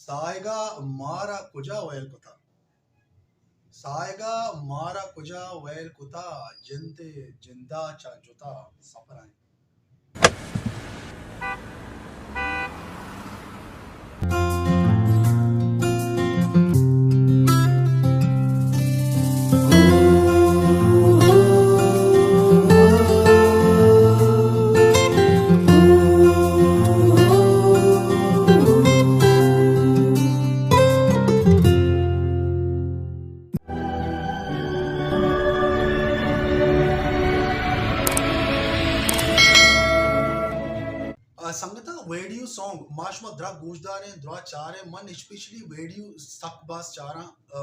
ساہگا مارا کجا ویل کتا؟ ساہگا مارا کجا ویل کتا؟ جندے جندا چا جتا سپرائیں۔ آ، سنگتاں، ویڈیو سانگ ما شما درا گوشداریں، درا چاریں، من اسپیشلی ویڈیو سک باز چاراں، آ،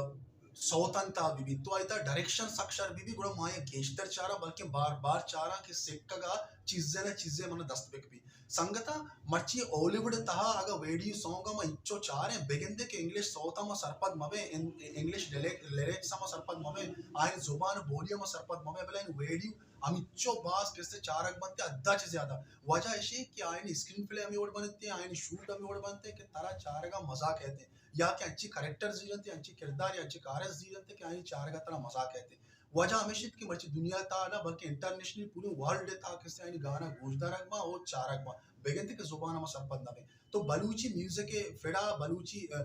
سوتن تا بہ بیت تو آئی تا ڈائریکشن سک شر بہ بی، گڑا ما یک گیشتر چاراں، بلکہ بار بار چاراں کہ سکگا چیزے نہ چیزے من دست بک بی۔ سنگتاں، مرچی ہالی ووڈ تہا اگا ویڈیو سانگ ما انچو چاریں، بگندے کہ انگلش سوتا ما سرپد مبیں، ان-، انگلش لیرک-، لیرکس ما سرپد مبیں، آئین زبان بولی ما سرپد مبیں، بلے ان ویڈیو ہمینچو باز کسے چارگ بنت کہ حدا چہ زیادہ۔ وجہ ایشی کہ آئین اسکرین پلے ہمے وڑ بنت، آئین شوٹ ہمے وڑ بنت کہ ترا چارگا مزا کیت، یا کہ انچی کریکٹر زیرنت، انچی کردار یا انچی کارست زیرنت کہ آئین چارگا ترا مزا کیت۔ وجہ ہمیش انت کہ مرچی دنیا تا نہ بلکہ انٹرنیشنل پورے ورلڈ تا کسے آئین گانا گوشدارگ با او چارگ با، بگندے کہ زبان ما سرپد نہ بیں۔ تو بلوچی میوزک ء فڑا، بلوچی، آ،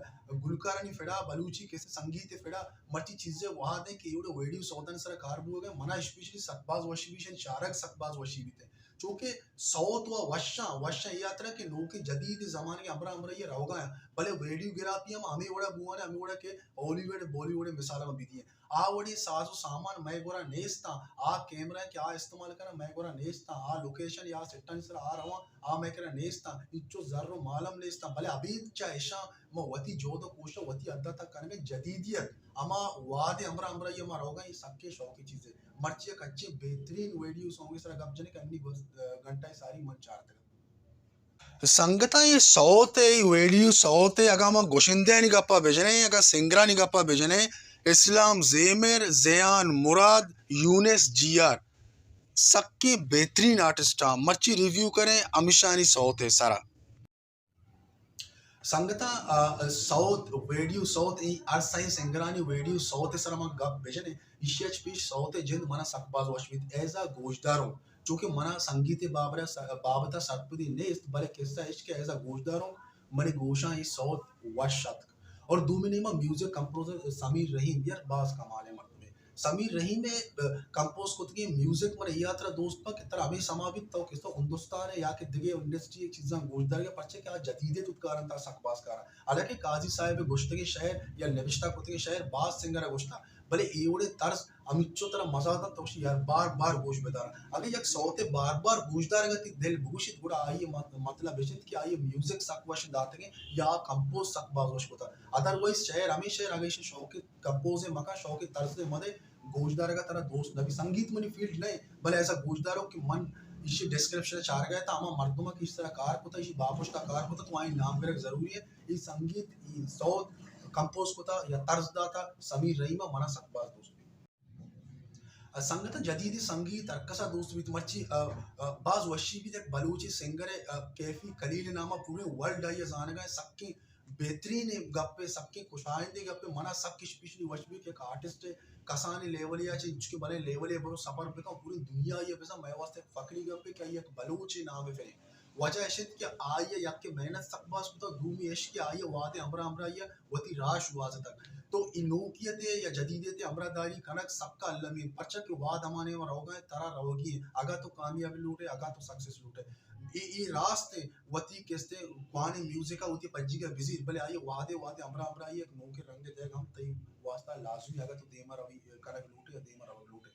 گلوکارانی فڑا، بلوچی کسے سنگیت ء فڑا مرچی چیزے وہد انت کہ ایوڑے ویڈیو سوتانی سرا کار بوگ ء، منا اسپیشلی سک باز وشی بیت، شن چارگ سک باز وشی بیت۔ چونکہ سوت و وشاں، وشاں اے ہاترا کہ نوکیں جدید زمانگ ء ہمراہ ہمراہی ء روگا آں، بلے ویڈیو گرافی ہم ہمے وڑا بوان ء، ہمے وڑا کہ ہالی ووڈ، بالی ووڈ ء مثال ہم بدیاں۔ آ وڑیں ساز و سامان مئے گورا نیستاں، آ کیمرہ کہ آ استعمال کناں مئے گورا نیستاں، آ لوکیشن یا سیٹانی سرا آ رواں آ مئے کرا نیستاں، ہچو زر و مال ہم نیستاں، بلے ابید چہ اشاں ما وتی جہد و کوشش وتی حد تک کنگیں جدیدیت ہما وہد ء ہمراہ ہمراہی ء ما روگاں، اے سکیں شوقی چیزے۔ مرچی یک اچیں بہترین ویڈیو سانگ ء سرا گپ جنیں کہ انی گوست-، گھنٹہ ء ساری من چارتگ۔ سنگتاں، اے سوت ء، اے ویڈیو سوت ء اگاں ما گشندہانی گپا بجنیں، اگاں سنگرانی گپا بجنیں، اسلام زیمر، زیان مراد، یونس جی آر، سکیں بہترین آرٹسٹ آں۔ مرچی ریویو کریں ہمشانی سوت ء سرا۔ سنگتاں، آ، سوت، ویڈیو سوت، اے ہر سئیں سنگرانی ویڈیو سوت ء سرا ما گپ بجنیں۔ ایشی ء چہ پیش سوت ء جند منا سک باز وش بیت ایز ا گوشداروں، چونکہ منا سنگیت ء بابر ء س-، بابت ء سرپدی نیست، بلے کسہ اش کہ ایز ا گوشداروں منی گوشاں اے سوت وش اتک۔ اور دومی نیما میوزک کمپوزر سمیر رحیم یار باز کمالیں مردمے۔ سمیر رحیم ء، ء، کمپوز کتگیں میوزک من اے ہاترا دوست باں کہ ترا ہمے سما بیت تو کسے ہندوستان ء یا کہ دگہ انڈسٹری ء چیزاں گوشدارگ ء، پرچہ کہ آ جدید ء توت کاراں ترا سک باز کاراں۔ حالانکہ قاضی صاحب ء گوشتگیں شعر یا نبشتہ کتگیں شعر باز سنگر ء گوشتہ، بلے اے وڑیں طرز ہمینچو ترا مزا دنت تو گوشی یار بار بار گوش بداراں۔ اگہ یک سوت ء بار بار گوشدارگ ء تئی دل بگوشیت گڑا آئی ء مت-، مطلب اش انت کہ آئی ء میوزک سک وش داتگیں یا آ کمپوز سک باز وش کتہ۔ ادروائز شعر ہمے شعر اگہ ایشی شوق کمپوز ء مکن، شوق طرز ء مدے، گوشدارگ ء ترا دوست نہ بی۔ سنگیت منی فیلڈ نہ، بلے ایسا گوشدارو کہ من ایشی ڈسکرپشن ء چارگ ء تا ہما مردم کہ ایشی سرا کار کتا، ایشی باپشتا کار کتا، تو آئی نام گرگ ضروری ہے۔ اے سنگیت، اے سوت کمپوز کتا یا طرز داتا سمیر رحیم ء، منا سک باز دوست بی۔ ء سنگتاں، جدیدیں سنگیت ہر کسا دوست بیت۔ مرچی، ء، ء، باز وشی بیت یک بلوچی سنگر ء، ء، کیفی خلیل نام ء پوریں ورلڈ آئی ء زانگ ء، سکیں بہترین گپے، سکیں خوشائندیں گپے۔ منا سک اسپیشلی وش بیت کہ یک آرٹسٹ کسانیں لیولے ء چہ انچکیں بلیں لیولے ء برو سفر بکن، پوری دنیا ء بزاں۔ مئے واسطہ یک فخری گپے کہ آئی یک بلوچے نام ء پریں۔ وجہ اش انت کہ آئی ء یکے محنت سک باز کتگ، دومی اش کہ آئی ء وہد ء ہمراہ ہمراہی ء وتی راہ شوہازتگ۔ تو اے نوکیت ء یا جدیدیت ء ہمراہ داری کنگ سکا المی انت، پرچا کہ وہد ہما نیمہ روگا انت، ترا روگی انت۔ اگاں تو کامیابی لوٹے، اگاں تو سکسیس لوٹے، اے، اے راست انت۔ وتی کستیں کوہنیں میوزک ء وتی پجیگ ء بزیر، بلے آئی ء وہدے وہدے ہمراہ ہمراہی یک نوکیں رنگے دیگ ہم تئی واسطہ لازمی، اگاں تو دیما روی کنگ لوٹے یا دیما روگ لوٹے۔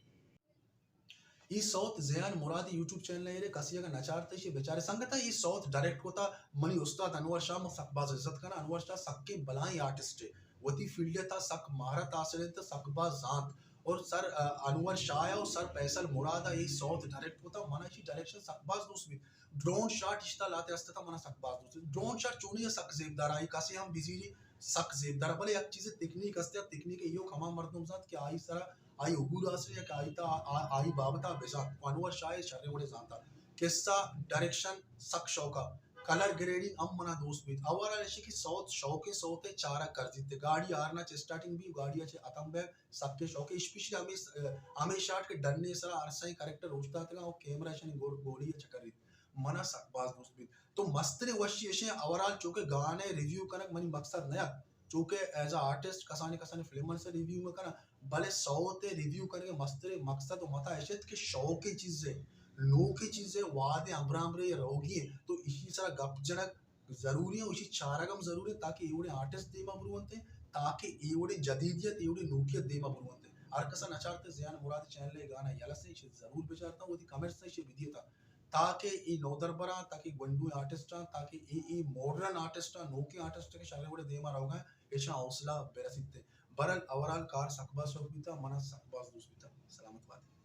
اے سوت زیان مرادی یوٹیوب چینل ء ایرے، کسی اگاں نچارتے ایشی بچارے۔ سنگتاں، اے سوت ڈائریکٹ کتا منی استاد انور شاہ، من سک باز عزت کناں۔ انور شاہ سکیں بلائیں آرٹسٹ ء، وتی فیلڈ ء تا سک مہارت حاصل انت، سک باز زانت۔ اور سر، ا، انور شاہ ء اور سر فیصل مراد ء اے سوت ڈائریکٹ کتا، منا ایشی ڈائریکشن سک باز دوست بیت۔ ڈرون شاٹ اشتا لاتے است تا منا سک باز دوست بیت۔ ڈرون شاٹ چونی ء سک زیبدار آئی کسی ہم بزیری سک زیبدار، بلے یک چیز تکنیک است، تکنیک ایوک ہما مردم زانت کہ آئی سرا آئی عبور حاصل یا کہ آئی تا، آ-، آئی بابت ء بزانت۔ و انور شاہ ء شریں وڑے زانتا۔ قصہ ڈائریکشن سک شوق ء۔ کلر گریڈنگ ہم منا دوست بیت۔ اوورآل ایشی کہ سوت شوقیں سوتے چارگ کرزیت۔ گاڑی ہارنا چہ اسٹارٹنگ بی، گاڑی چہ اتم بے سکیں شوقے، اسپیشلی ہمیں، ہمیں شاٹ کہ ڈنے سرا ہر سائیں کریکٹر اوشتاتگا اور کیمرہ شنی گوڑی چکریت۔ منا سک باز دوست بیت۔ تو مستریں وشی ایشیں اوورآل چونکہ گانے ریویو کنگ منی مقصد نہ ات۔ چونکہ ایز اے آرٹسٹ کسانی کسانی فلم من سے ریویو میں کنا، بلے سوت ریویو کرنے مستریں مقصد و متا ایشت کہ شوقیں چیزے، نوکیں چیزے، وادے امبرا امبرے روگی ہیں، تو اسی سرا گپ جنگ ضروری ہیں، اسی چارگ ہم ضروری ہیں، تاکہ ایوڑے آرٹسٹ دیما بروانتے، تاکہ ایوڑے جدیدیت، ایوڑے نوکیت دیما بروانتے۔ ہر کسا نچارتے زیان مراد چینل گانا یلسے، اسے ضرور بچارتا، وہ دی کمنٹس سے اسے بدیتا۔ تاکہ اے نودربراں، تاکہ گونڈویں آرٹسٹاں، تاکہ اے، اے ماڈرن آرٹسٹاں، نوکیں آرٹسٹ کہ شریں وڑے دیما روگا، ایشاں حوصلہ برسیت۔ برحال اوورآل کار سک باز شوق بیتا، منا سک باز دوست بیتا۔ سلامت بات۔